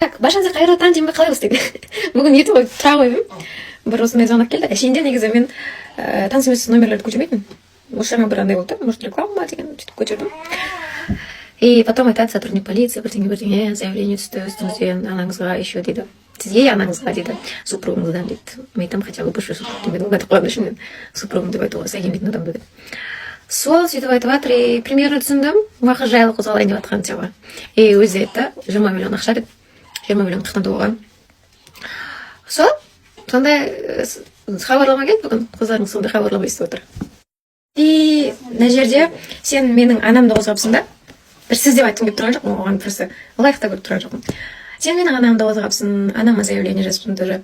Так, баршаңызға қайырлы таң деймін бе, қалай осы дейді. Бүгін ерте ғой, тұра қойып едім, бір осындай звонок келді. Әшейінде негізі мен таныс емес номерлерді көтермейтінмін. Осы жаңа бір андай болды да, может, реклама ма деген, сөйтіп көтердім. И потом айтады: «Сотрудник полиции, бірдеңе бірдеңе, заявление түсті үстіңізден, анаңызға еще», — дейді. «Сізге, анаңызға», — дейді, «супругыңыздан», — дейді. Мен айтамын: «Хотя бы бывший супруг демеді ғой», — айтып қоямын ішімнен, супругым деп айтуға сай келмейтін адамды деп. Сол сөйтіп айтып жатыр, и примерно түсіндім уақыт жайлы қозғалайын деп жатқан тема. И өзі айтты: «20 миллион ақша», — деп. 20 миллион қаяқтан табуға? Сол сондай хабарлама келді бүгін. Қыздарыңыз сондай хабарлама естіп отыр. И мына жерде сен менің анамды қозғапсың да, бір сіз деп айтқым келіп тұрған жоқпын оған, просто лайық та көріп тұрған жоқпын. Сен менің анамды қозғапсың, анама заявление жазыпсың тоже.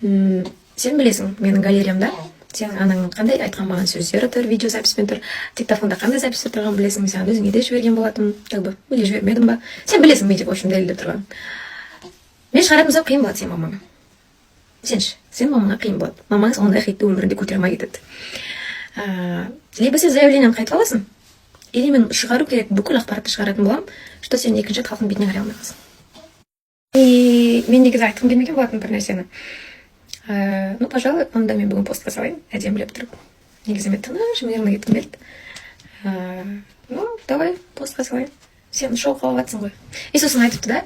Сен білесің, менің галереямда сенің анаңның қандай айтқан маған сөздері тұр, видеозапись пен тұр, диктофонда қандай запись тер тұрғанын білесің. Мен саған өзіңе де жіберген болатынмын, как бы, или жібермедім ба, сен білесің. Мен деп, в общем, дәлелдеп тұрған. Мен шығаратын болсам, қиын болады сенің мамаңа. Сенші, сенің мамаңа қиын болады. Мамаң ондай хейтті өмірінде көтере алмай кетеді. Либо сен заявление ні қайтып аласың, или мен шығару керек бүкіл ақпаратты шығаратын боламын, что сен екінші рет халықтың бетіне қарай алмай қаласың. И мен негізі айтқым келмеген болатын бір нәрсені. Ну, пожалуй, онда мен бүгін постқа салайын әдемілеп тұрып. Негізі мен тыныш, мирно кеткім келді. Ну, давай постқа салайын. Сен шоу қылып жатрсың ғой. И сосын айтыпты да.